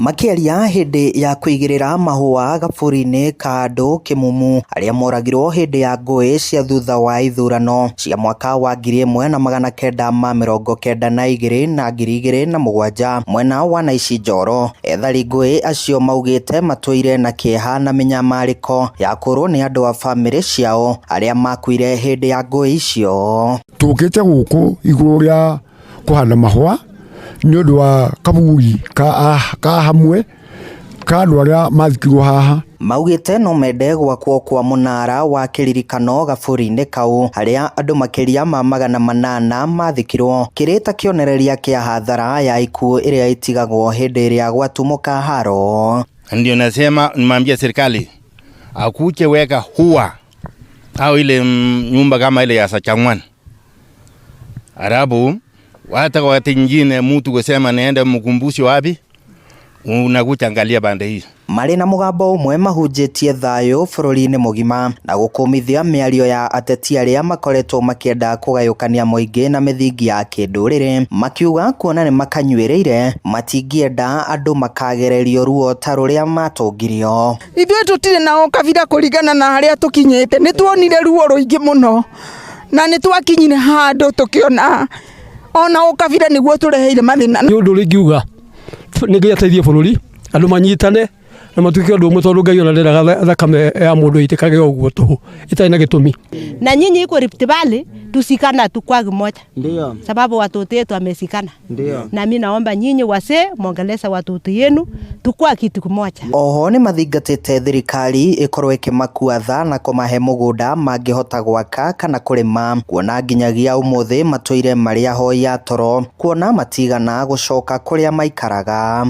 Makĩaria hĩndĩ ya kũigĩrĩra mahũa gaburi-inĩ ka andũ kĩmumu arĩa moragirwo hĩndĩ ya ngũĩ cia thutha wa ithurano cia mwaka wa 1992 na 2007 mwena wa Naici Njoro, ethari ngũĩ acio maugĩte matũire na kĩeha na mĩnyamarĩko ya kũrwo nĩ andũ a bamĩrĩ ciao arĩa makuire hĩndĩ ya ngũĩ icio. Tũkĩte gũkũ igũrũ rĩa kũhanda mahũa nĩ ũndũ wa kaburi ka, ka hamwe ka andũ arĩa mathikirwo haha. Maugĩte no mende gwakwo kwa mũnara wa kĩririkano gaburi-inĩ kau harĩa andũ makĩria ma 800 mathikirwo kĩrĩ ta kĩonereria kĩa hathara ya ikuũ ĩrĩa ĩtigagwo hĩndĩ ĩrĩa gwatumũka haro. Ndio nasema nimwambia serikali akuje weka huwa au ile nyumba kama ile ya Sachangwan. Arabu hata wakati nyingine mtu kusema naenda mkumbushi wapi, unakuja angalia pande hii. Marĩ na mũgambo ũmwe mahunjĩtie thayũ bũrũri-inĩ mũgima na gũkũmithia mĩario ya ateti arĩa makoretwo makĩenda kũgayũkania mũingĩ na mĩthingi ya kĩndũrĩrĩ, makiuga kuona nĩ makanyuĩrĩire matingĩenda andũ makagererio ruo ta rũrĩa matũngirio. Ithuĩ tũtirĩ na ũkabira kũringana na harĩa tũkinyĩte, nĩ tuonire ruo rũingĩ mũno na nĩ twakinyire handũ tũkĩona ona ũkabira nĩguo tũreheire mathĩna. Nĩ ũndũ ũrĩa ingiuga nĩ Ngai ateithie bũrũri, andũ manyitane na matuĩke ũndũ ũmwe tondũ Ngai ona ndendaga thakame ya mũndũ ĩitĩkage o ũguo tũhũ ĩtarĩ na gĩtũmi. Na nyinyi iko Rift Valley tusikana tu kwa kimoja. Ndio. Sababu watoto wetu wamesikana. Ndio. Na mimi naomba nyinyi wasee mwongeleza watoto yenu tukua kitu kimoja. Oho nĩ mathingatĩte thirikari ĩkorwo ĩkĩmakua tha na kũmahe mũgũnda mangĩhota gwaka kana kũrĩma, kuona nginyagia ũmũthĩ matũire marĩ ahoi a toro, kuona matigana gũcoka kũrĩa maikaraga.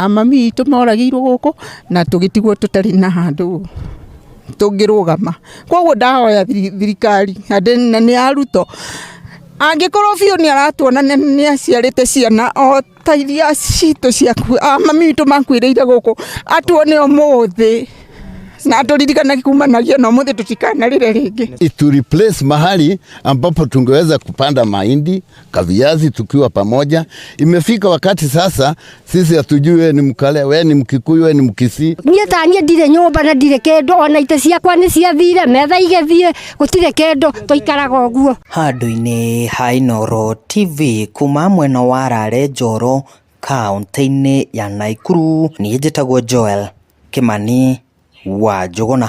Mami itũ moragĩirwo gũkũ na tũgĩtigwo tũtarĩ na handũ tũngĩrũgama. Koguo ndahoya thirikari na nĩ ya Ruto, angĩkorwo biũ nĩ aratuona nĩ aciarĩte ciana o ta iria citũ ciaku mami witũ makuĩrĩire gũkũ, atuone ũmũthĩ na tũririkane kumanagia na ũmũthĩ tũtikanarĩre rĩngĩ. To replace mahali ambapo tungeweza kupanda mahindi kaviazi tukiwa pamoja. Imefika wakati sasa sisi hatujui wewe ni Mkale, wewe ni Mkikuyu, wewe ni Mkisii. Niĩ ta niĩ ndirĩ nyũmba na ndirĩ kĩndũ, ona itĩ ciakwa nĩ ciathire, metha igĩthiĩ, gũtirĩ kĩndũ, tũikaraga ũguo. Handũ-inĩ ha Inooro TV kuma mwena wa Rare Njoro kaũntĩ-inĩ ya Naikuru, niĩ njĩtagwo Joel Kimani wa Njũgũna.